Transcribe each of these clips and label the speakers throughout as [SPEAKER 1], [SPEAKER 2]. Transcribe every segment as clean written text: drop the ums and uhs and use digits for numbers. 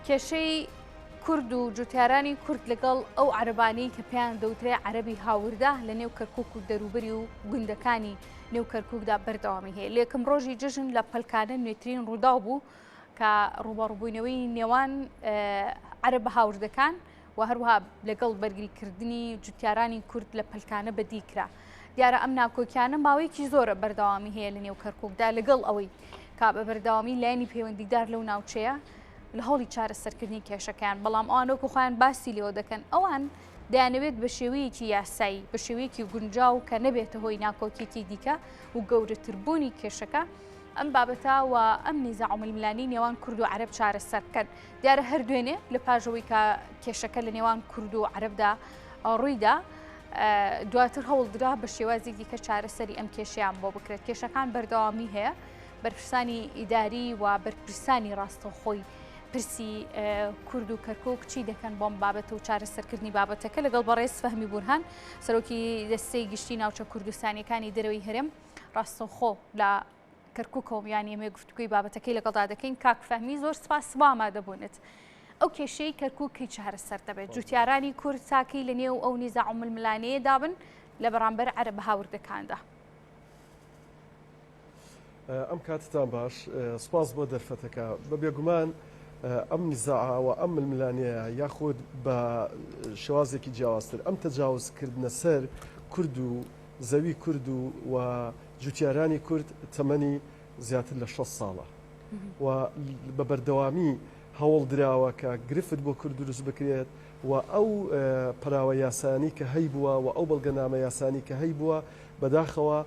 [SPEAKER 1] کێشەی کورد و جوتیارانی کورد لەگەڵ ئەو عەرەبانەی کە پێیان دەوترێ عەرەبی هاوردە لە نێو کەرکک و دەروبەری و گوندەکانی نێو کەرککدا بەردەوامی هەیە. لە یەکەم ڕۆژی جەژن لە پەلکانە نوێترین ڕووداو بوو کە ڕووبەڕووبوونەوەی نێوان عەرەبە هاوردەکان و هەروەها لەگەڵ بەرگریکردنی جوتیارانی کورد لە پەلکانە بەدی کرا. دیارە ئەم ناکۆکیانە ماوەیەکی زۆرە بەردەوامی هەیە لە نێو کەرکووکدا لەگەڵ ئەوەی کا بە بەردەوامی لایەنی پەیوەندیدار لەو ناوچەیە لە هەوڵی چارەسەرکردنی کێشەکەیان، بەڵام ئەوان وەکو خۆیان باسی لێوە دەکەن ئەوان دەیانەوێت بە شێوەیەکی یاسایی بە شێوەیەکی گونجاو کە نەبێتە هۆی ناکۆکیەکی دیکە و گەورەتربوونی کێشەکە ئەم بابەتە و ئەم نیزاع و ململانێی نێوان کورد و عەرەب چارەسەر بکەن. دیارە هەر دوێنێ لە پاش ئەوەی کە کێشەکە لە نێوان کورد و عەرەبدا ڕوویدا، دواتر هەوڵدرا بە شێوازی دیکە چارەسەری ئەم کێشەیان بۆ بکرێت. کێشەکان بەردەوامی هەیە، بەرپرسانی ئیداری و بەرپرسانی ڕاستەوخۆی پرسی کورد و کەرکک چی دەکەن بۆم بابەت و چارەسەرکردنی بابەتەکە لەگەڵ بەڕێز فەهمی بورهان سەرۆکی دەستەی گشتی ناوچە کوردستانیەکانی دەرەوەی هەرێم ڕاستەوخۆ لە کەرکوکەوە میانی ئێمە گفتوگۆی بابەتەکەی لەگەڵدا دەکەین. کاک فەهمی زۆر سپاس بۆ ئامادەبوونت. ئەو کێشەی کەرکوک کەی چارەسەر دەبێت؟ جوتیارانی کورد تاکەی لە نێو ئەو نیزاع و ململانێیەدا بن لە بەرامبەر عەرەبە هاوردەکاندا؟
[SPEAKER 2] ئەم کاتتان باش، سپاس بۆ دەرفەتەکە. بە بێگومان ئەم نیزاعە و ئەم ململانێیە یاخود بە شێوازێکی جیاوازتر ئەم تەجاوزکردنە سەر کورد و زەوی کورد و و جوتیارانی کورد تەمەنی زیاتر لە 60 ساڵە و بە بەردەوامی هەوڵ دراوە کە گرفت بۆ کورد دروست بکرێت و ئەو پەراوە یاسانی کە هەیبووە و ئەو بەڵگەنامە یاسانی کە هەیبووە بەداخەوە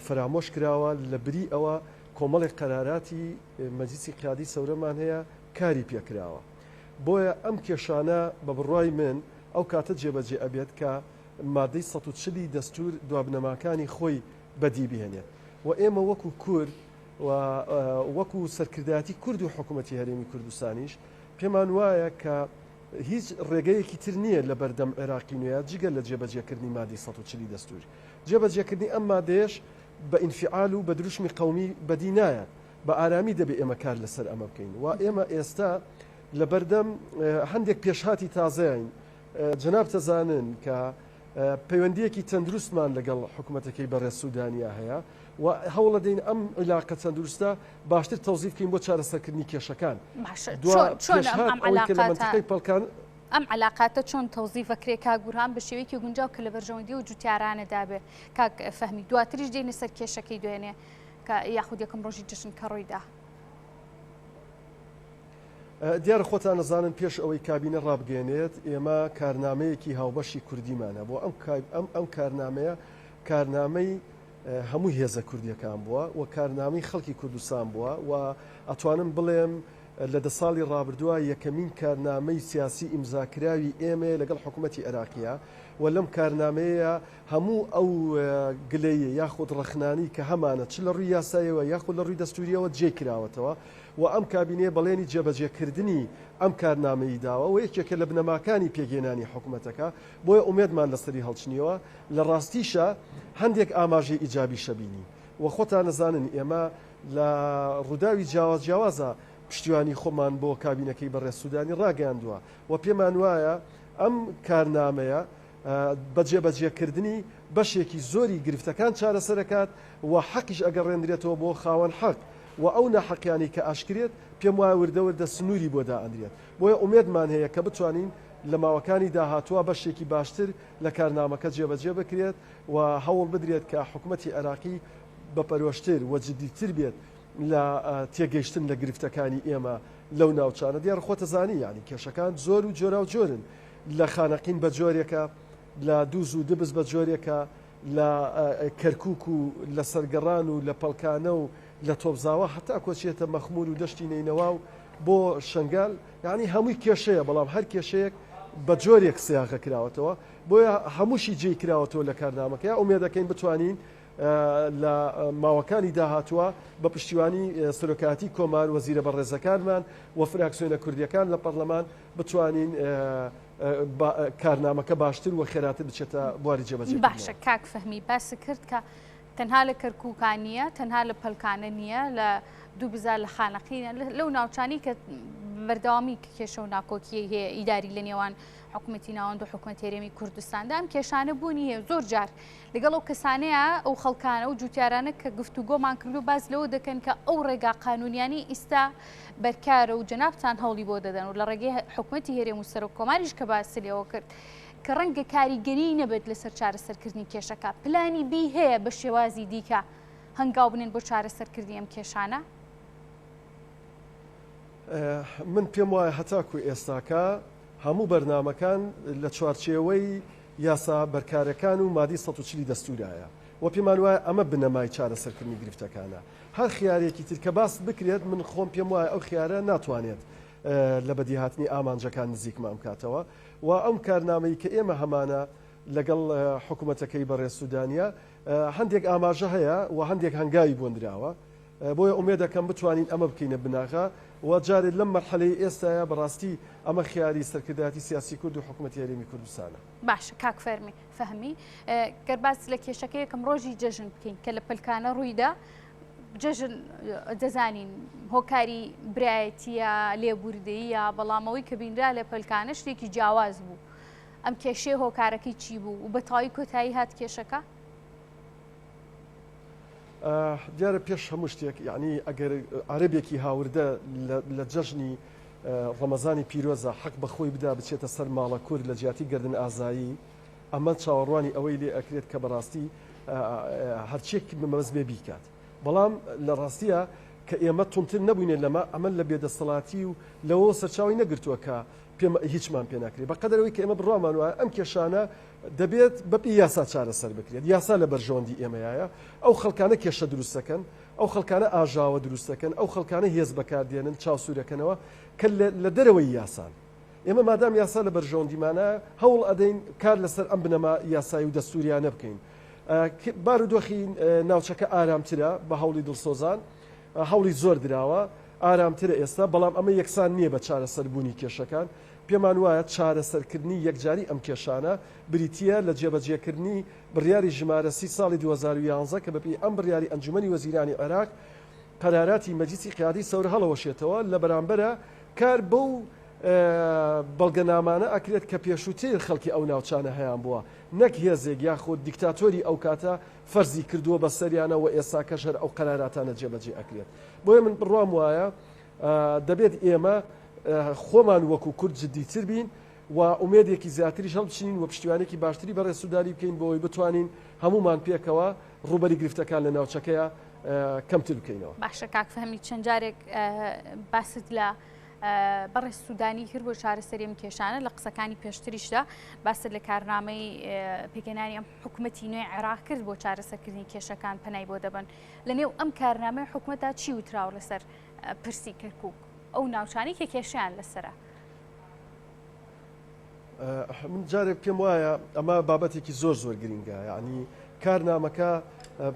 [SPEAKER 2] فەرامۆش کراوە، لە بری ئەوە کۆمەڵێک قەراراتی مەجلیسی قیادی سەورەمان هەیە کاری پێکراوە. بۆیە ئەم کێشانە بە بڕوای من ئەو کاتە جێبەجێ ئەبێت کە مادەی 140 ی دەستوور دوابنەماکانی خۆی بەدی بهێنێت و ئێمە وەکو کورد و وەکو سەرکردایەتی کورد و حکوومەتی هەرێمی کوردستانیش پێمان وایە کە هیچ ڕێگەیەکی تر نییە لە بەردەم عێراقی نوێیا جگە لە جێبەجێکردنی مادەی 140 ی دەستوور. جێبەجێکردنی ئەم مادەیەش بە ئینفیعال و بە دروشمی قەومی بەدی نایەت، بە ئارامی دەبێ ئێمە کار لەسەر ئەمە بکەین و ئێمە ئێستا لەبەردەم هەندێک پێشهاتی تازەین. جەنابت ئەزانن کە پەیوەندییەکی تەندروستمان لەگەڵ حکومەتەکەی بەڕێز سودانیا هەیە و هەوڵەدەین ئەم عیلاقە تەندروستە باشتر تەوزیف بکەین بۆ چارەسەرکردنی کێشەکان.
[SPEAKER 1] باشە چۆن چۆن ئەم عەلاقاتە ئەم عەلاقاتە چۆن تەوزیف ئەکرێ کاک بورهان بە شێوەیەکی گونجاو کە لە بەرژەوەندی و جوتیارانەدا بێ کاک فەهمی دواتریش دێینە سەر کێشەکەی دوێنێ کە یاخود یەکەم ڕۆژی جەژن کە ڕوویدا.
[SPEAKER 2] دیارە خۆتان ئەزانن پێش ئەوەی کابینە ڕابگەیەنێت ئێمە کارنامەیەکی هاوبەشی کوردیمان هەبووە، ئەم ئەم ئەم کارنامەیە کارنامەی هەموو هێزە کوردیەکان بووە و کارنامەی خەڵکی کوردستان بووە و ئەتوانم بڵێم لە دە ساڵی ڕابردووە یەکەمین کارنامەی سیاسی ئیمزاکراوی ئێمەیە لەگەڵ حکوومەتی عێراقیە و لەم کارنامەیە هەموو ئەو گلەیی یاخود ڕەخنانەی کە هەمانە چ لە ڕووی یاساییەوە یاخود لە ڕووی دەستوورییەوە جێی کراوەتەوە و ئەم کابینەیە بەڵێنی جێبەجێکردنی ئەم کارنامەیی داوە و یەکێکە لە بنەماکانی پێکهێنانی حکومەتەکە، بۆیە ئومێدمان لەسەری هەڵچنیوە، لە ڕاستیشا هەندێک ئاماژەی ئیجابیشە بینین و خۆتان ئەزانن ئێمە لە ڕووداوی جیاواز جیاوازا پشتیوانی خۆمان بۆ کابینەکەی بەڕێز سودانی ڕاگەیاندووە و پێمان وایە ئەم کارنامەیە بە جێبەجێکردنی بەشێکی زۆری گرفتەکان چارەسەرەکات و حەقیش ئەگەڕێنرێتەوە بۆ خاوەن حەق و ئەو ناحەقیانەی کە ئاشکرێت پێم وایە وردە وردە سنووری بۆ دائەنرێت بۆیە ئومێدمان هەیە کە بتوانین لە ماوەکانی داهاتووا بەشێکی باشتر لە کارنامەکە جێبەجێ بکرێت و هەوڵ بدرێت کە حکومەتی عێراقی بەپەرۆشتر و جدیتر بێت لە تێگەیشتن لە گرفتەکانی ئێمە لەو ناوچانە. دیارە خۆتەزانی یانی کێشەکان زۆر و جۆراوجۆرن لە خانەقین بە جۆرێکە، لە دووز و دبس بە جۆرێکە، لە کەرکووک و لە سەرگەڕان و لە پەڵکانە و لە تۆپزاوا هەتا کۆچێتە مەخموور و دەشتی نەینەوا و بۆ شنگال یانی هەمووی کێشەیە بەڵام هەر کێشەیەک بە جۆرێک سیاغە کراوەتەوە بۆیە هەمووشی جێی کراوەتەوە لە کارنامەکەی ئومێدەکەین بتوانین لە ماوەکانی داهاتووە بە پشتیوانی سەرۆکایەتی کۆمار وەزیرە بەڕێزەکانمان و فراکسیۆنە کوردیەکان لە پەرلەمان بتوانین کارنامەکە باشتر و خێراتر بچێتە بواری جێبەجێکردنەوە.
[SPEAKER 1] باشە کاک فەهمی باست کرد کە. تەنها لە کەرکووکا نییە، تەنها لە پەلکانە نییە، لە دووبزا لە خانەقینە، لەو ناوچانەی کە بەردەوامی کێشە و ناکۆکیی هەیە ئیداری لە نێوان حکوومەتی ناوەند و حکوومەتی هەرێمی کوردستاندا ئەم کێشانە بوونی هەیە زۆر جار لەگەڵ ئەو کەسانەیە ئەو خەڵکانە و جوتیارانە کە گفتوگۆمان کردو باس لەوە دەکەن کە ئەو ڕێگا قانونیانی ئیستا بەرکارە و جەنابتان هەوڵی بۆ دەدەن و لە ڕێگەی حکوومەتی هەرێم و سەرۆک کۆماریش کە باسی لێوە کرد کە ڕەنگە کاریگەریی نەبێت لەسەر چارەسەرکردنی کێشەکە، پلانی بی هەیە بە شێوازی دیکە هەنگاو بنێن بۆ چارەسەرکردنی ئەم کێشانە؟
[SPEAKER 2] من پێم وایە هەتاکو ئێستاکە هەموو بەرنامەکان لە چوارچێوەی یاسا بەرکارەکان و مادەی 140 دەستورایە و پێمان وایە ئەمە بنەمای چارەسەرکردنی گرفتەکانە. هەر خیارێکی تر کە باس بکرێت من خۆم پێم وایە ئەو خیارە ناتوانێت لە بەدیهاتنی ئامانجەکان نزیکمان بکاتەوە و ئەم کارنامەی کە ئێمە هەمانە لەگەڵ حکوومەتەکەی بەڕێز سوودانیە هەندێک ئاماژە هەیە و هەندێک هەنگاوی بۆ نراوە بۆیە ئومێد دەکەم بتوانین ئەمە بکەینە بناغە و جارێ لەم مەرحەلەی ئێستایا بەڕاستی ئەمە خیاری سەرکردایەتی سیاسی کورد و حکوومەتی هەرێمی کوردستانە.
[SPEAKER 1] باشە کاک فەرمی فەهمی گەر باس لە کێشەکە یەکەم ڕۆژی جەژن بکەین کە لە پەلکانە ڕوویدا جەژن دەزانین هۆکاری برایەتیە لێبوردەیە بەڵام ئەوەی کە بینرا لە پەلکانە شتێکی جیاواز بوو ئەم کێشەیە هۆکارەکەی چی بوو و بە تەواوی کۆتایی هات کێشەکە؟
[SPEAKER 2] دیارە پێش هەموو شتێک یعنی ئەگەر عەرەبێکی هاوردە لە جەژنی ڕەمەزانی پیرۆزە حەق بە خۆی بدا بچێتە سەر ماڵە کورد لە جیاتی گردن ئازایی ئەمە چاوەڕوانی ئەوەی لێ ئەکرێت کە بەڕاستی هەرچیەک مەبەست بێ بیکات بەڵام لە ڕاستیە کە ئێمە توندتر نەبووینە لەمە ئەمە لە بێدەسەڵاتی و لەوە سەرچاوی نەگرتووە کە پێم هیچمان پێ ناکرێت بە قەدەرەوەی کە ئێمە بڕوامان وایە ئەم کێشانە دەبێت بەپی یاسا چارەسەر بکرێت یاسا لە بەرژەوەندی ئێمەیە ئەو خەڵکانە کێشە دروستەکەن ئەو خەڵکانە ئاژاوە دروستەکەن ئەو خەڵکانە هێز بەکاردێنن چاوسوورەکەنەوە کە لە دەرەوەی یاسان ئێمە مادام یاسا لە بەرژەوەندیمانە هەوڵ ئەدەین کار لەسەر ئەم بنەما یاسایی و دەستوریانە بکەین. بارودۆخی ناوچەکە ئارامترە بە هەوڵی دڵسۆزان، هەوڵی زۆر دراوە، ئارامترە ئێستا، بەڵام ئەمە یەکسان نییە بە چارەسەربوونی کێشەکان. پێمان وایە چارەسەرکردنی یەکجاری ئەم کێشانە بریتییە لە جێبەجێکردنی بڕیاری ژمارە سی ساڵی 2011 کە بەپێی ئەم بڕیاری ئەنجومەنی وەزیرانی عێراق قەراراتی مەجلیسی قیادەی سەور هەڵەوەشێتەوە، لە بەرامبەرا کار بەو بەڵگەنامانە ئەکرێت کە پێشووتر خەڵکی ئەو ناوچانە هەیانبووە، نەک هێزێک یاخود دیکتاتۆری ئەو کاتە فەرزی کردووە بەسەریانە و ئێستاکەش هەر ئەو قەراراتانە جێبەجێ ئەکرێت. بۆیە من بڕوام وایە دەبێت ئێمە خۆمان وەکو کورد جدیتر بین و ئومێدێکی زیاتریش هەڵبچنین و پشتیوانێکی باشتری بەڕێز سودانی بکەین بۆ ئەوەی بتوانین هەموومان پێکەوە ڕووبەری گرفتەکان لە ناوچەکەیا کەمتر بکەینەوە.
[SPEAKER 1] باشە کاک فەهمی چەند جارێک باست لە بەڕێز سوودانی کرد بۆ چارەسەری ئەم کێشانە لە قسەکانی پێشتریشدا باست لە کارنامەی پێکهێنانی ئەم حکوومەتی نوێی عێراق کرد بۆ چارەسەرکردنی کێشەکان پەنای بۆ دەبەن لە نێو ئەم کارنامەی حکوومەتدا چی وتراوە لەسەر پرسی کەرکووک ئەو ناوچانەی کە کێشیان لەسرە؟
[SPEAKER 2] من جارێک پێم وایە ئەمە بابەتێکی زۆر زۆر گرینگە یعنی کارنامەکە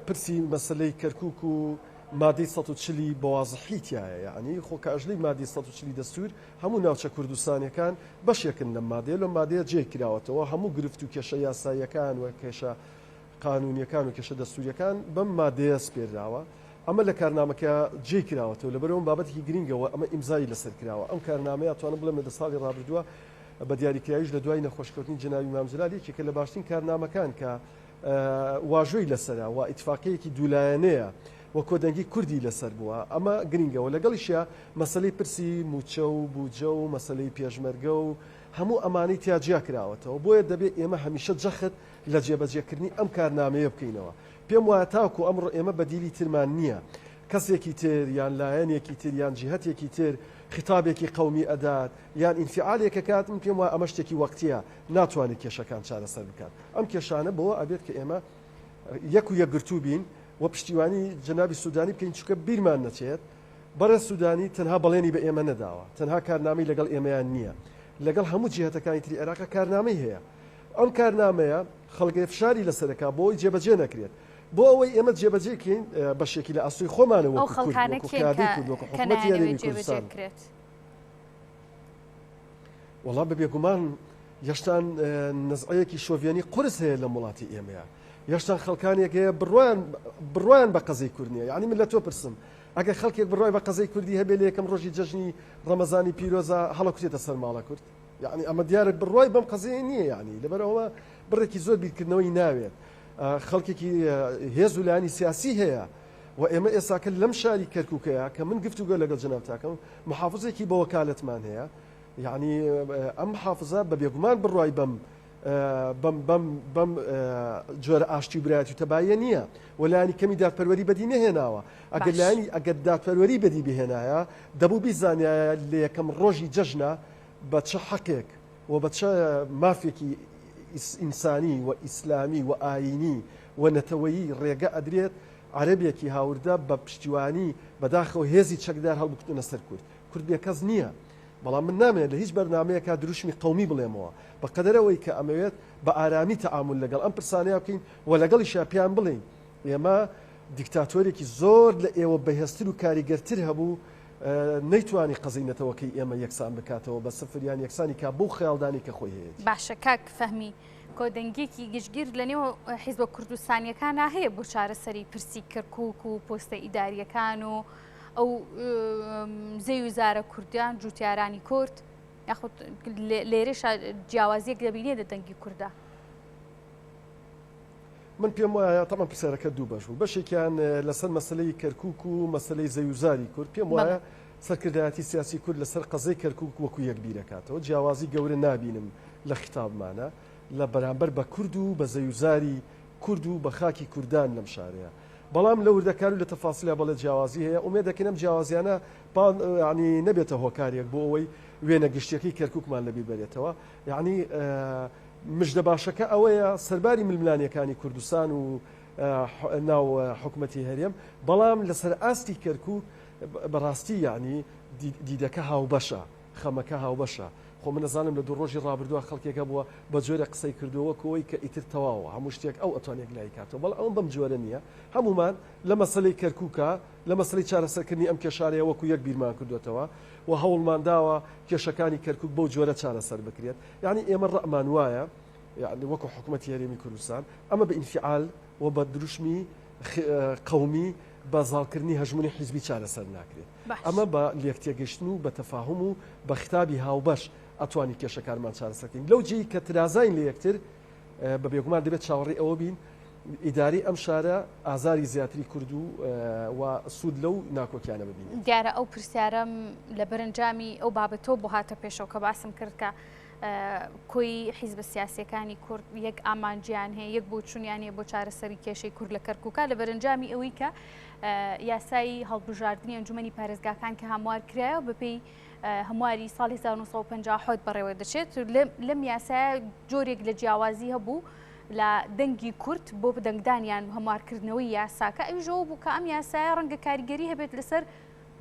[SPEAKER 2] پرسی مەسلەی کەرکک و مادەی 140 بەوازحی تایە یعنی خۆ کە ئەژلی مادەی 140 دەستور هەموو ناوچە کوردستانەکان بەشێکن لەم مادەیە لەم مادەیە جێ کراوەتەوە هەموو گرفت و کێشە یاساییەکان و کێشە قانونیەکان و کێشە دەستوریەکان بەم مادەیە سپێراوە ئەمە لە کارنامەکە جێی کراوەتەوە لەبەرئەوە بابەتێکی گرینگە و ئەمە ئیمزای لەسەر کراوە ئەم کارنامەیە ئەتوانم بڵێم لە دە ساڵی ڕابردووە بە دیاریکراویش لە دوای نەخۆشکەوتنی جەنابی مام جەلال یەکێکە لە باشترین کارنامەکان کە واژۆی لەسەرە و ئیتفاقیەکی دوولایەنەیە و کۆدەنگی کوردی لەسەر بووە ئەمە گرینگە و لەگەڵیشیا مەسەلەی پرسی مووچە و بوجە و مەسەلەی پێشمەرگە و هەموو ئەمانەی تیا جیا کراوەتەوە بۆیە دەبێ ئێمە هەمیشە جەخت لە جێبەجێکردنی ئەم کارنامەیە بکەینەوە. پێم وایە تاکو ئەمڕۆ ئێمە بەدیلی ترمان نییە. کەسێکی تر یان لایەنێکی تر یان جیهەتێکی تر خیتابێکی قەومی ئەدات یان ئینفیعالێک ئەکات، من پێم وایە ئەمە شتێکی وەقتییە، ناتوانێت کێشەکان چارەسەر بکات. ئەم کێشانە بەوە ئەبێت کە ئێمە یەک و یەکگرتوو بین و پشتیوانی جەنابی سودانی بکەین، چونکە بیرمان نەچێت بەڕێز سودانی تەنها بەڵێنی بە ئێمە نەداوە، تەنها کارنامەی لەگەڵ ئێمەیان نییە، لەگەڵ هەموو جیهەتەکانی تری عێراقا کارنامەی هەیە. ئەم کارنامەیە خەڵک فشاری لەسەر دەکات بۆ ئەوەی جێبەجێ نەکرێت. بۆ ئەوەی ئێمە جێبەجێ کەین بەشێکی لە ئاسۆی خۆمانە
[SPEAKER 1] ئەو
[SPEAKER 2] وەکو کورد،
[SPEAKER 1] خەڵکانە
[SPEAKER 2] وەکو
[SPEAKER 1] کێن
[SPEAKER 2] قیادەی
[SPEAKER 1] کە
[SPEAKER 2] کورد، وەکو
[SPEAKER 1] کە
[SPEAKER 2] حکومەتی
[SPEAKER 1] نایانەوێت
[SPEAKER 2] هەرێمی
[SPEAKER 1] جێبەجێ
[SPEAKER 2] کوردستان.
[SPEAKER 1] بکرێت؟
[SPEAKER 2] وەڵا بە بێگومان یەشتان نەزعەیەکی شۆڤێنی قورس هەیە لەم وڵاتی ئێمەیە. هێشتا خەڵکانێک هەیە بڕوایان بڕوایان بە قەزەی کورد نییە یعنی من لە تۆ پرسم ئەگەر خەڵکێک بڕوای بە قەزەی کوردی هەبێ لە یەکەم ڕۆژی جەژنی ڕەمەزانی پیرۆزە هەڵەکوتێتە سەر ماڵە کورد یعنی ئەمە دیارە بڕوای بەم قەزەیە نییە یعنی لەبەر ئەوە بڕێکی زۆر بیرکردنەوەی ناوێت خەڵکێکی هێز و لایەنی سیاسی هەیە و ئێمە ئێساکە لەم شاری کەرکووکەیە کە من گفتوگۆ لەگەڵ جەنابتاکەم محافزێکی بە وەکالەتمان هەیە یعنی ئەم محافزە بە بێگومان بڕوای بەم بەم بەم بەم جۆرە ئاشتی و برایەتی و تەباییە نییە و لایەنی کەمی دادپەروەری بەدی نەهێناوە ئەگەر لایەنی ئەگەر دادپەروەری بەدی بهێنایە دەبوو بیزانایە لە یەکەم ڕۆژی جەژنە بە چ حەقێک و بە چ مافێکی ئینسانی و ئیسلامی و ئایینی و نەتەوەیی ڕێگە ئەدرێت عەرەبێکی هاوردە بە پشتیوانی بەداخەوە هێزی چەکدار هەڵبکوتنە سەر کورد. کورد بێکەس نییە. بەڵام من نامەوێت لە هیچ بەرنامەیەکا دروشمی قەومی بڵێمەوە. بە قەدەر ئەوەی کە ئەمەوێت بە ئارامی تەعامول لەگەڵ ئەم پرسانەیا بکەین و لەگەڵیشیا پێیان بڵێین ئێمە دیکتاتۆرێکی زۆر لە ئێوە بەهێزتر و کاریگەرتر هەبوو نەیتوانی قەزەی نەتەوەکەی ئێمە یەکسان بکاتەوە بە سفر یان یەکسانی کا بەو خەیاڵدانەی کە خۆی هەیەتی.
[SPEAKER 1] باشە کاک فەهمی کۆدەنگیەکی گشتگیر لە نێو حیزبە کوردستانیەکانا هەیە بۆ چارەسەری پرسی کەرکوک و پۆستە ئیداریەکان و ئەو زەوی و زارە کوردیان جوتیارانی کورد یاخود لێرەشا جیاوازیەک دەبینێ لە دەنگی کووردا؟
[SPEAKER 2] من پێم وایە تەمان پرسیارەکە دوو بەش بوو بەشێکیان لەسەر مەسلەی کەرکک و مەسلەی زەویوزاری کورد پێم وایە سەرکردایەتی سیاسی کورد لەسەر قەزەی کەرکک وەکو یەک بیرەکاتەوە جیاوازی گەورە نابینم لە خیتابمانە لە بەرامبەر بە کورد و بە زەویوزاری کورد و بە خاکی کوردان لەم شارەیە بەڵام لە وردەکاری و لە تەفاسیلا بەڵێ جیاوازی هەیە، ئومێد دەکەین ئەم جیاوازیانە پاڵ یانی نەبێتە هۆکارێک بۆ ئەوەی وێنە گشتیەکەی کەرکوکمان لەبیر بەرێتەوە، یانی مژدە باشەکە ئەوەیە سەرباری ململانێکانی کوردستان و ناو حکومەتی هەرێم، بەڵام لەسەر ئاستی کەرکوک بەڕاستی یانی دیدەکە هاوبەشە. خەمەکە هاوبەشە. خۆ من ئەزانم لە دوو ڕۆژی ڕابردووە خەڵکێک هەبووە بە جۆرێک قسەی کردووە وەک ئەوەی کە ئیتر تەواوە هەموو شتێک ئەو ئەتوانێ یەکلایی کاتەوە بەڵام ئەوە بەم جۆرە نییە هەموومان لە مەسەلەی کەرکووکا لە مەسەلەی چارەسەرکردنی ئەم کێشانەیە وەکو یەک بیرمان کردووەتەوە و هەوڵمان داوە کێشەکانی کەرکووک بەو جۆرە چارەسەر بکرێت یانی ئێمە ڕەئمان وایە یانی وەکو حکومەتی هەرێمی کوردستان ئەمە بە ئینفیعال و بە دروشمی قەومی بە زاڵکردنی هەژموونی حیزبی چارەسەر ناکرێت. ئەمە بە لێکتێگەیشتن و بە تەفاهوم و بە خیتابی هاوبەش ئەتوانین کێشەکانمان چارەسەر بکەین. لەو جێی کە ترازاین لە یەکتر، بە بێگومان دەبێت چاوەڕێی ئەوە بین ئیدارەی ئەم شارە ئازاری زیاتری کورد و و سوود لەو ناکۆکیانە ببینێت.
[SPEAKER 1] دیارە ئەو پرسیارەم لە بەرەنجامی ئەو بابەتەوە بۆ هاتە پێشەوە کە باسم کرد کە کۆی حیزبە سیاسیەکانی کورد یەک ئامانجیان هەیە یەک بۆچونیان هەیە بۆ چارەسەری کێشەی کورد لە کەرکووکە لە بەرەنجامی ئەوەی کە یاسای هەڵبژاردنی ئەنجومەنی پارێزگاکان کە هەموار کرایە بەپێی هەمواری ساڵی 1950 بەڕێوە دەچێت لەم یاسایە جۆرێک لە جیاوازی هەبوو لە دەنگی کورت بۆ دەنگدانیان هەموارکردنەوەی یاساکە ئەویشەوە بوو کە ئەم یاسایە ڕەنگە کاریگەری هەبێت لەسەر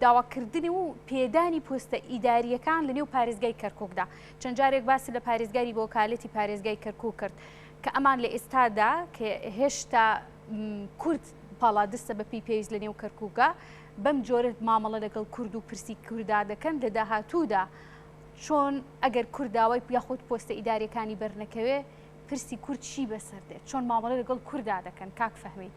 [SPEAKER 1] داواکردنی و پێدانی پۆستە ئیدارییەکان لە نێو پارێزگای کەرکوکدا. چەند جارێک باست لە پارێزگاری بە وەکالەتی پارێزگای کەرکوک کرد کە ئەمان لە ئێستادا کە هێشتا کورد پاڵادستە بە پێی پێویست لە نێو کەرکوکا بەم جۆرە مامەڵە لەگەڵ کورد و پرسی کوردا دەکەن لە داهاتوودا چۆن ئەگەر کورد داوای یاخود پۆستە ئیداریەکانی بەرنەکەوێ پرسی کورد چی بەسەر دێت چۆن مامەڵە لەگەڵ کوردا دەکەن کاک فەهمی؟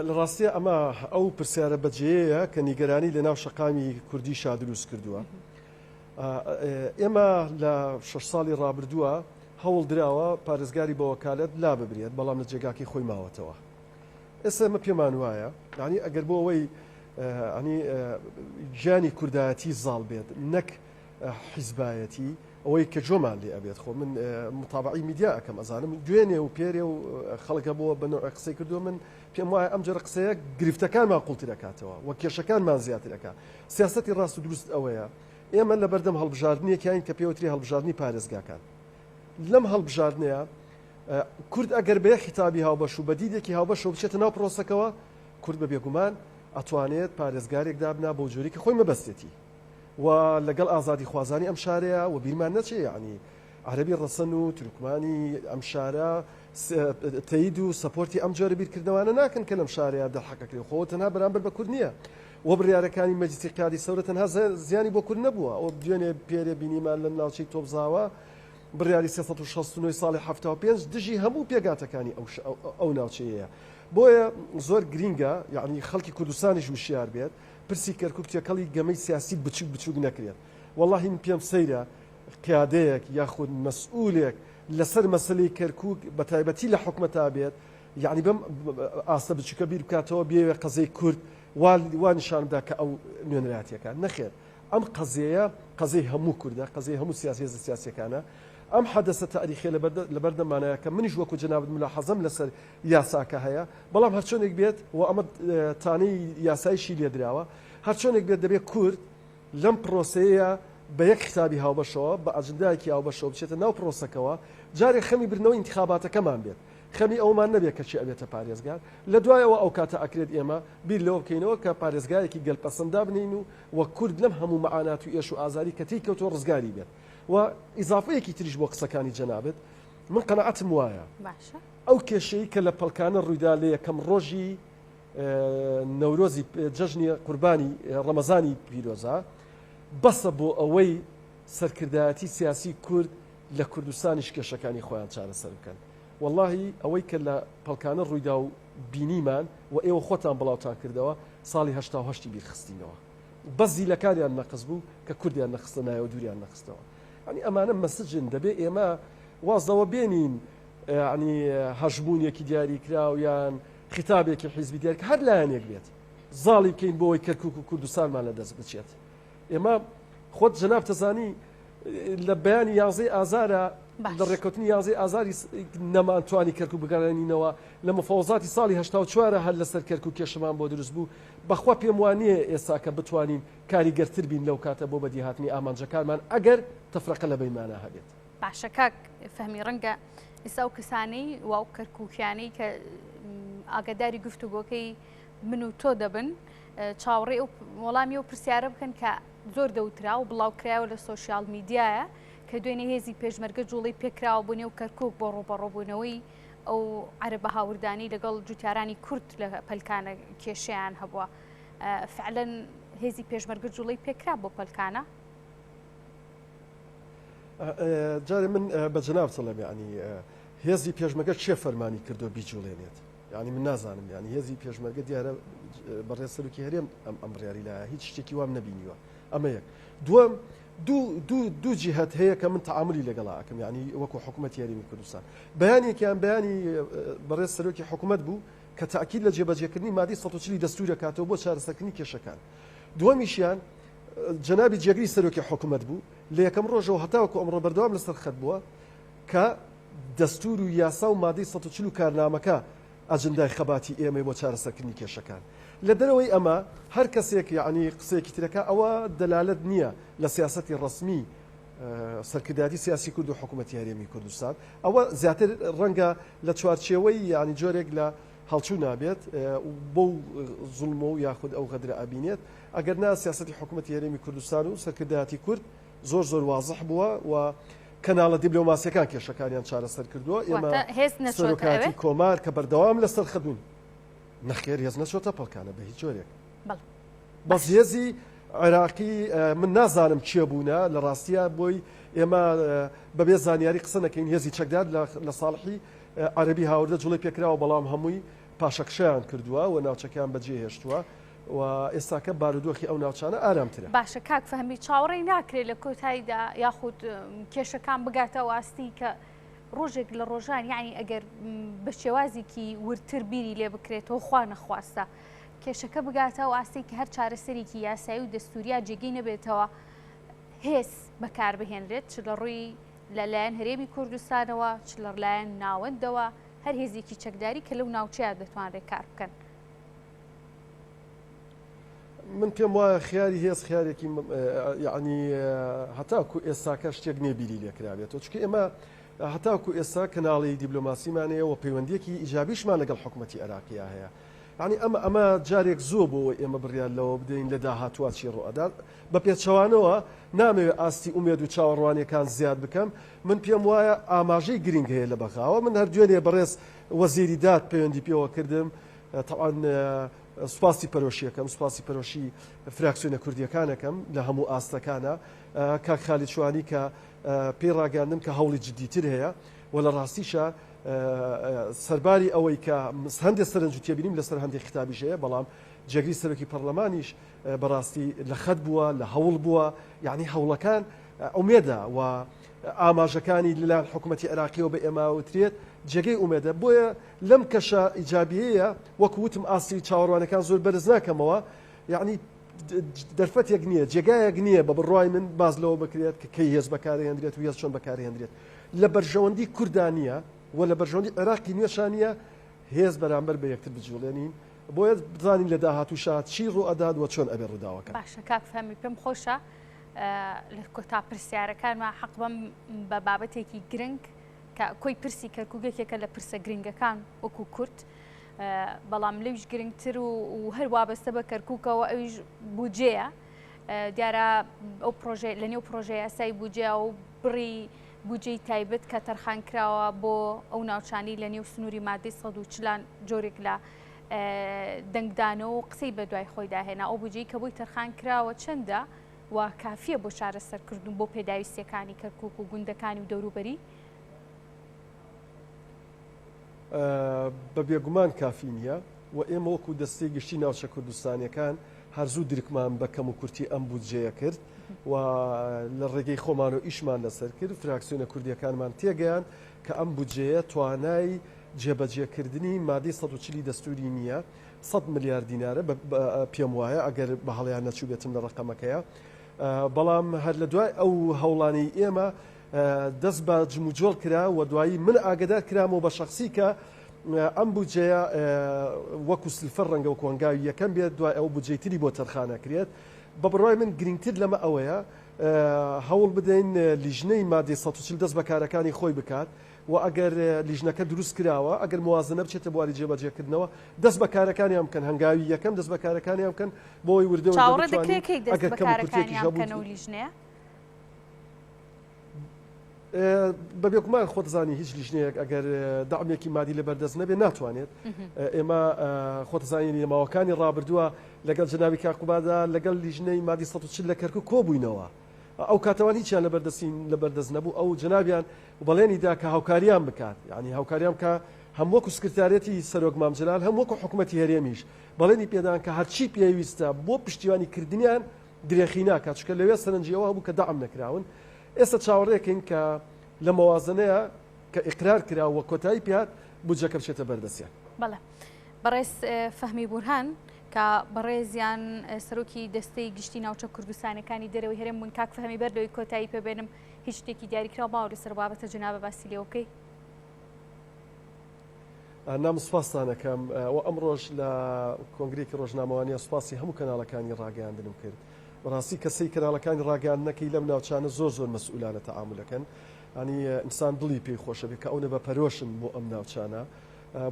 [SPEAKER 2] لە ڕاستیا ئەمە ئەو پرسیارە بەجێیەیە کە نیگەرانی لە ناو شەقامی کوردیشا دروست کردووە. ئێمە لە شەش ساڵی ڕابردووە هەوڵ دراوە پارێزگاری بە وەکالەت لا ببرێت، بەڵام لە جێگاکەی خۆی ماوەتەوە. ئێستا ئێمە پێمان وایە یانی ئەگەر بۆ ئەوەی ینی گیانی کوردایەتی زاڵ بێت نەک حیزبایەتی ئەوەی کە جۆمان لێ ئەبێت خۆ من متابعی میدیا ئەکەم ئەزانم دوێنێ و پێرێ و خەڵک هەبووە بە نەوعێک قسەی کردووە من پێم وایە ئەم جۆرە قسەیە گرفتەکانمان قوڵتر ئەکاتەوە و کێشەکانمان زیاتر ئەکا سیاسەتی ڕاست و دروست ئەوەیە ئێمە لە بەردەم هەڵبژاردنێکین کە پێوتری هەڵبژاردنی پارێزگاکان لەم هەڵبژاردنەیە کورد ئەگەر بە یەک خیتابی هاوبەش و بە دیدێکی هاوبەشەوە بچێتە ناو پرۆسەکەوە کورد بە بێگومان ئەتوانێت پارێزگارێک دابنا بەو جۆرەی کە خۆی مەبەستێتی و لەگەڵ ئازادیخوازانی ئەم شارەیە و بیرمان نەچێ یەعنی عەرەبی ڕەسەن و تورکمانی ئەم شارە تەید و سەپۆرتی ئەم جۆرە بیرکردنەوانە ناکەن کە لەم شارەیە دەرحەقەکرێ خۆ تەنها بەرامبەر بە کورد نییە و بڕیارەکانی مەجلیسی قیادی سەورە تەنها زیانی بۆ کورد نەبووە ئەو دوێنێ پێرێ بینیمان لە ناوچەی تۆپزاوە. بڕیاری 369 ساڵی 75 دژی هەموو پێکهاتەکانی ئەو ناوچەیەیە. بۆیە زۆر گرینگە یەعنی خەڵکی کوردستانیش وشیار بێت، پرسی کەرکوک تێکەڵی گەمەی سیاسی بچوک بچوک نەکرێت. وەڵاهی من پێم سەیرە قیادەیەک یاخود مەسئولێک لەسەر مەسەلەی کەرکوک بە تایبەتی لە حکومەتا بێت یەعنی بەم ئاستە بچوکە بیر بکاتەوە بیەوێ قەزیەی کورد وا وا نیشان بدا کە ئەو نوێنەرایەتیەکە. نەخێر ئەم قەزیەیە قەزیەی هەموو کوردە، قەزیەی هەموو سیاسی هێزە سیاسیەکانە. ئەم حەدەسە تاریخیە لەبەردەممانایە کە منیش وەکو جەنابت ملاحەزەم لەسەر یاساکە هەیە، بەڵام هەرچۆنێک بێت و ئەمە تانەی یاسایشی لێدراوە، هەرچۆنێک بێت دەبێت کورد لەم پرۆسەیە بە یەک خیتابی هاوبەشەوە، بە ئەجندایەکی هاوبەشەوە بچێتە ناو پرۆسەکەوە، جارێ خەمی بردنەوەی ئینتخاباتەکەمان بێت، خەمی ئەوەمان نەبێت کە کێ ئەبێتە پارێزگار، لە دوایەوە ئەوکاتە ئەکرێت ئێمە بیر لەوە بکەینەوە کە پارێزگایەکی گەلپەسەند دابنێین و و کورد لەم هەموو مەعانات و ئێش و ئازاری کە تێی کەوتووە ڕزگاری بێت. و ئیزافەیەکی تریش بۆ قسەکانی جەنابت، من قەناعەتم وایە
[SPEAKER 1] باشە.
[SPEAKER 2] ئەو کێشەی کە لە پەڵکانە ڕوویدا لە یەکەم ڕۆژی نەورۆزی جەژنی قوربانی ڕەمەزانی پیرۆزە بەسە بۆ ئەوەی سەرکردایەتی سیاسی کورد لە کوردستانیش کێشەکانی خۆیان چارەسەر بکەن. وەڵاهی ئەوەی کە لە پەڵکانە ڕوویدا و بینیمان و ئێوە خۆتان بڵاوتان کردەوە ساڵی 88 بیرخستینەوە. بەس زیلەکانیان نەقس بوو کە کوردیان نەخستە نایەوە دووریان نەخستەوە. یانی ئەمانە مەسجن دەبێ ئێمە واز لەوە بێنین یانی هەژموونێکی دیاریکراو یان خیتابێکی حیزبی دیاری هەر لایەنێک بێت زاڵی بکەین بۆ ئەوەی کەرکوک و کوردستانمان لە دەست بچێت. ئێمە خۆت جەنابتەزانی لە بەیانی یانزەی ئازارە لە ڕێککەوتنی یانزەی ئازاری نەمانتوانی کەرکوک بگەڕێنینەوە لە مفاوەزاتی ساڵی 84 هەر لەسەر کەرکوک کێشەمان بۆ دروست بوو بەخوا پێم وانییە ئێستا کە بتوانین کاریگەرتر بین لەو کاتە بۆ بەدیهاتنی ئامانجەکانمان ئەگەر تەفرەقە لە بەینمانا هەبێت.
[SPEAKER 1] باشە کاک فەهمی ڕەنگە ئێستا ئەو کەسانەی و ئەو کەرکوکیانەی کە ئاگاداری گفتوگۆکەی من و تۆ دەبن چاوەڕێی ئەو وەڵامی ئەو پرسیارە بکەن کە زۆر دەوترا و بڵاوکرایەوە لە سۆشیال میدیایە کە دوێنێ هێزی پێشمەرگە جوڵەی پێکراوە بۆ نێو کەرکک بۆ ڕووبەڕووبوونەوەی ئەو عەرەبە هاوردانەی لەگەڵ جوتیارانی کورد لە پەلکانە کێشەیان هەبووە فعلەن هێزی پێشمەرگە جوڵەی پێکرا بۆ پەلکانە؟
[SPEAKER 2] جارێ من بە جەناب دەڵێم یعنی هێزی پێشمەگە کێ فەرمانی کردو بیجوڵێنێت یعنی من نازانم یعنی هێزی پێشمەرگە دیارە بەڕێز سەرۆکی هەرێم ئەم ئەم بڕیاری لایە هیچ شتێکی وام نەبینیوە ئەمە یەک دووەم دوو دوو دوو جیهت هەیە کە من تعاملی لەگەڵا ئەکەم یعنی وەکو حکوومەتی هەرێمی کوردستان بەیانێکیان بەیانی بەڕێز سەرۆکی حکوومەت بوو کە تاکید لە جێبەجێکردنی مادەی 140 دەستورە کاتەوە بۆ چارەسەرکردنی کێشەکان دووەمیشیان جەنابی جێگری سەرۆکی حکوومەت بوو لە یەکەم ڕۆژەوە هەتاوەکو ئەمڕۆ بەردەوام لەسەر خەت بووە کە دەستور و یاسا و مادەی 140 و کارنامەکە ئەجندای خەباتی ئێمەی بۆ چارەسەرکردنی کێشەکان. لە دەرەوەی ئەمە هەر کەسێک یەعنی قسەیەکی ترەکا ئەوە دەلالەت نییە لە سیاسەتی ڕەسمی سەرکردایەتی سیاسی کورد و حکوومەتی هەرێمی کوردستان. ئەوە زیاتر ڕەنگە لە چوارچێوەی یەعنی جۆرێک لە هەڵچوونا بێت بەو زوڵمە و یاخود ئەو غەدرە ئەبینێت. ئەگەر نا سیاسەتی حکوومەتی هەرێمی کوردستان و سەرکردایەتی کورد زۆر زۆر وازح بووە و کەناڵە دیبلۆماسیەکان کێشەکانیان چارەسەر کردووە ئێمە سەرۆکایەتی کۆمار کە بەردەوام لەسەر خەت بووین نەخێر هێز نەچۆتە پەڵکانە بە هیچ جۆرێک بەس هێزی عێراقی من نازانم کێ بوونە لە ڕاستیە بۆی ئێمە بەبێ زانیاری قسە نەکەین هێزی چەکدار لە ساڵحی عەربی هاوردە جوڵی پێکراوە بەڵام هەمووی پاشەکشەیان کردووە و ناوچەکەیان بەجێهێشتووە و ئێستاکە بارودۆخی ئەو ناوچانە ئارامترە.
[SPEAKER 1] باشە کاک فەهمی چاوەڕێی ناکرێت لە کۆتاییدا یاخود کێشەکان بگاتە ئەو ئاستی کە ڕۆژێک لە ڕۆژان یعنی ئەگەر بە شێوازێکی وردتر بیری لێ بکرێتەوە خوا نەخواستە کێشەکە بگاتە ئەو ئاستی کە هەر چارەسەرێکی یاسایی و دەستوریا جێگەی نەبێتەوە هێز بەکاربهێنرێت چ لە ڕووی لەلایەن هەرێمی کوردستانەوە چ لە لایەن ناوەندەوە هەر هێزێکی چەکداری کە لەو ناوچەیە دەتوانرێت کار بکەن.
[SPEAKER 2] من پێم وایە خیاری هێز خیارێکی یعنی هەتاکو ئێستاکە شتێک نییە بیری لێکرابێتەوە چونکە ئێمە هەتاکو ئێستا کەناڵی دیبلۆماسیمان هەیە و پەیوەندیەکی ئیجابیشمان لەگەڵ حکوومەتی عێراقییا هەیە یعنی ئەمە ئەمە جارێک زووە بۆ ئەوەی ئێمە بڕیار لەوە بدەین لە داهاتووە چی ڕوئەدات بە پێچەوانەوە نامەوێت ئاستی ئومێد و چاوەڕوانیەکان زیاد بکەم من پێم وایە ئاماژەی گرنگ هەیە لە بەغاوە من هەر دوێنێ بەڕێز وەزیری داد پەیوەندی پێوە کردم تەبعەن. سوپاسی پەرۆشیەکەم، سوپاسی پەرۆشی فراکسیۆنە کوردیەکانەکەم لە هەموو ئاستەکانە، کاک خالید شوانی کە پێی ڕاگەیاندم کە هەوڵی جدیتر هەیە و لە ڕاستیشا سەرباری ئەوەی کە هەندێک سەرنج و تێبینیم لەسەر هەندێک خیتابیش هەیە، بەڵام جێگری سەرۆکی پەرلەمانیش بەڕاستی لە خەت بووە، لە هەوڵ بووە، یعنی هەوڵەکان ئومێدە و ئاماژەکانی لەلایەن حکوومەتی عێراقیەوە بە ئێمە وترێت جێگەی ئومێدە. بۆیە لەم کەشە ئیجابیەیە وەکو وتم ئاستی چاوەڕوانەکان زۆر بەرز ناکەمەوە، یعنی دەرفەتێک نییە، جێگایەک نییە بە بڕوای من باس لەوە بکرێت کە کەی هێز بەکارهێنرێت و هێز چۆن بەکارهێنرێت. لە بەرژەوەندی کوردا نییە و لە بەرژەوەندی عێراقی نوێشا نییە هێز بەرامبەر بە یەکتر بجوڵێنین. بۆیە بزانین لە داهاتووشا چی ڕووئەدات و چۆن ئەبێ ڕووداوەکان.
[SPEAKER 1] باشە کاک فەهمی پێم خۆشە لە کۆتا پرسیارەکانما حەق بەم بە بابەتێکی گرنگ کە کۆی پرسی کەرکوک یەکێکە لە پرسە گرنگەکان وەکو کورد بەڵام لەویش گرنگتر و هەر وابەستە بە کەرکوکەوە ئەویش بودجەیە دیارە ئەو پرۆژێ لە نێو پرۆژە یاسای بودجە و بڕی بودجەی تایبەت کە تەرخان کراوە بۆ ئەو ناوچانی لە نێو سنووری مادەی 140 جۆرێک لە دەنگدانەوە و قسەی بە دوای خۆیدا هێنا ئەو بودجەی کە بۆی تەرخان کراوە چەندە و کافیە بۆ چارەسەرکردن بۆ پێداویستیەکانی کەرکوک و گوندەکانی و دەوروبەری؟
[SPEAKER 2] بە بێگومان کافی نییە و ئێمە وەکو دەستەی گشتی ناوچە کوردستانیەکان هەر زوو درکمان بە کەموکورتی ئەم بودجەیە کرد و لە ڕێگەی خۆمان و ئیشمان لەسەر کرد فراکسیۆنە کوردیەکانمان تێگەیاند کە ئەم بودجەیە توانای جێبەجێکردنی مادەی 140 دەستوری نییە 100 ملیار دینارە پێم وایە ئەگەر بە هەڵەیان نەچووبێتم لە ڕەقەمەکەیە بەڵام هەر لە دوای ئەو هەوڵانەی ئێمە دەست بە جموجۆڵ کرا و دوایی من ئاگدار کرامەوە بە شخصی کە ئەم بودجەیە وەکو سلفەر ڕەنگە وەکو هەنگاوی یەکەم بێت دوای ئەو بودجەی تری بۆ تەرخانەکرێت بە بڕوای من گرنگتر لەمە ئەوەیە هەوڵ بدەین لیژنەی مادەی 140 دەست بە کارەکانی خۆی بکات و ئەگەر لیژنەکە دروست کراوە ئەگەر موازنە بچێتە بواری جێبەجێکردنەوە دەست بە کارەکانیان بکەن هەنگاوی یەکەم دەست بە کارەکانیان بکەن بۆی وردە وردە
[SPEAKER 1] چاوەڕێ
[SPEAKER 2] بتوانین
[SPEAKER 1] دەکرێت کەی دەست
[SPEAKER 2] ئەگەر
[SPEAKER 1] بە
[SPEAKER 2] کەم و کورتێکیش
[SPEAKER 1] کارەکانیان
[SPEAKER 2] هەبوو
[SPEAKER 1] بکەن ئەو لیژنەیە؟
[SPEAKER 2] بە بێگومان خۆت زانی هیچ لیژنەیەک ئەگەر دەعمێکی مادی لەبەردەست نەبێ ناتوانێت ئێمە خۆت زانین لە ماوەکانی ڕابردووە لەگەڵ جەنابی کاک قوبادا لەگەڵ لیژنەی مادی 140 لە کەرکوک کۆبووینەوە ئەو کاتەوان هیچیان لەبەردەستین لەبەردەست نەبوو ئەو جەنابیان بەڵێنی دا کە هاوکاریان بکات یعنی هاوکاریان بکە هەم وەکو سکرتارێتی سەرۆک مام جەلال هەم وەکو حکوومەتی هەرێمیش بەڵێنی پێدان کە هەرچی پێویستە بۆ پشتیوانی کردنیان درێخی ناکات چونکە لەوێ سەرنجی ئەوە هەبوو کە دەعم نەکراون ئێستا چاوەڕێکەین کە لە مەوازنەیە کە ئیقرار کرا و کۆتایی پێهات بودجەکە بچێتە بەردەستیان.
[SPEAKER 1] بەڵێ بەڕێز فەهمی بورهان کە بەڕێزیان سەرۆکی دەستەی گشتی ناوچە کوردستانەکانی دەرەوەی هەرێم بوون کاک فەهمی بەر لەوەی کۆتایی پێ بێنم هیچ شتێکی دیاریکراو ماوە لەسەر بابەتە جەنابە باسی لێوە بکەی؟
[SPEAKER 2] نام سوپاستان ئەکەم و ئەمڕۆش لە کۆنگرێکی ڕۆژنامەوانیە سوپاسی هەموو کەناڵەکانی ڕاگەیاندنم کرد بەڕاستی کەسەی کەناڵەکانی ڕاگەیاندنەکەی لەم ناوچانە زۆر زۆر مەسئولانە تەعامولەکەن ینی ئینسان دڵی پێی خۆشە بێ کە ئەو نە بە پەرۆشن بۆ ئەم ناوچانە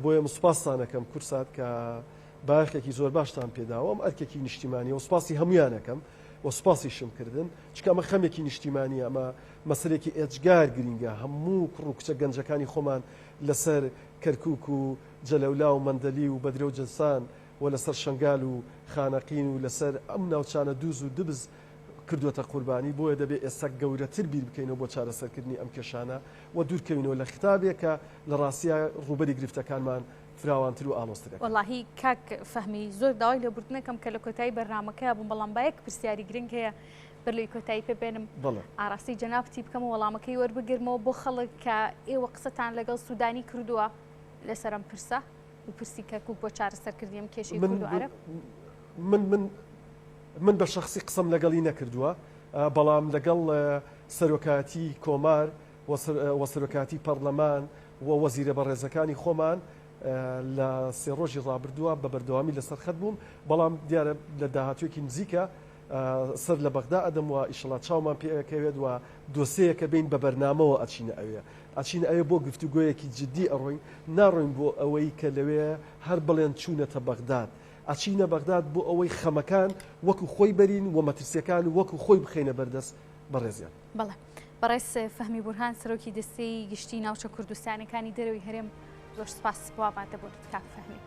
[SPEAKER 2] بۆیە من سوپاستانەکەم کورسات کە بایەخێکی زۆر باشتان پێداوە ئەم ئەرکێکی نیشتیمانیە و سوپاسی هەمویانەکەم و سوپاسیشم کردن چونکە ئەمە خەمێکی نیشتیمانیە ئەمە مەسەلێکی ئێجگار گرینگە هەموو کوڕ و کچە گەنجەکانی خۆمان لەسەر کەرکوک و جەلەولا و مەندەلی و بەدرە و جەسان و لەسەر شەنگال و خانەقین و لەسەر ئەم ناوچانە دوز و دبز کردووەتە قوربانی، بۆیە دەبێ ئێستا گەورەتر بیر بکەینەوە بۆ چارەسەرکردنی ئەم کێشانە و دوورکەوینەوە لە ختابێک کە لە ڕاستیا ڕووبەری گرفتەکانمان فراوانتر و ئاڵۆزتر ئەکات.
[SPEAKER 1] وەڵاهی کاک فەهمی زۆر داوای لێبوردن ئەکەم کە لە کۆتایی بەرنامەکەیا بووم بەڵام با یەک پرسیاری گرنگ هەیە بەر لەوەی کۆتایی پێ بێنم
[SPEAKER 2] بەڵێ.
[SPEAKER 1] ئاراستەی جەنابتی بکەم و وەڵامەکەی وەربگرمەوە بۆ خەڵک کە ئێوە قسەتان لەگەڵ سوودانی کردووە لەسەر ئەم پرسە و پرسی کەرکوک بۆ چارەسەرکردنی ئەم کێشەی
[SPEAKER 2] من
[SPEAKER 1] کورد و عەرەب؟
[SPEAKER 2] من من من بە شەخسی قسەم لەگەڵی نەکردووە بەڵام لەگەڵ سەرۆکایەتی کۆمار و سەرۆکایەتی پەڕلەمان و وەزیرە بەڕێزەکانی خۆمان لە سێ ڕۆژی ڕابردووە بە بەردەوامی لەسەر خەت بووم بەڵام دیارە لە داهاتوویەکی نزیکە سەر لە بەغدا ئەدەم و ئیشەڵا چاومان پێ ئەکەوێت و دۆسێیەکە بین بە بەرنامەوە ئەچینە ئەوێ ئەچینە ئەوێ بۆ گفتوگۆیەکی جدی ئەڕۆین ناڕۆین بۆ ئەوەی کە لەوێ هەر بڵێن چوونەتە بەغداد ئەچینە بەغداد بۆ ئەوەی خەمەکان وەکو خۆی بەرین و مەترسیەکان وەکو خۆی بخەینە بەردەست بەڕێزیان.
[SPEAKER 1] بەڵێ بەڕێز فەهمی بورهان سەرۆکی دەستەی گشتی ناوچە کوردستانەکانی دەرەوەی هەرێم زۆر سپاس بۆ ئامادەبوونت کاک فەهمی.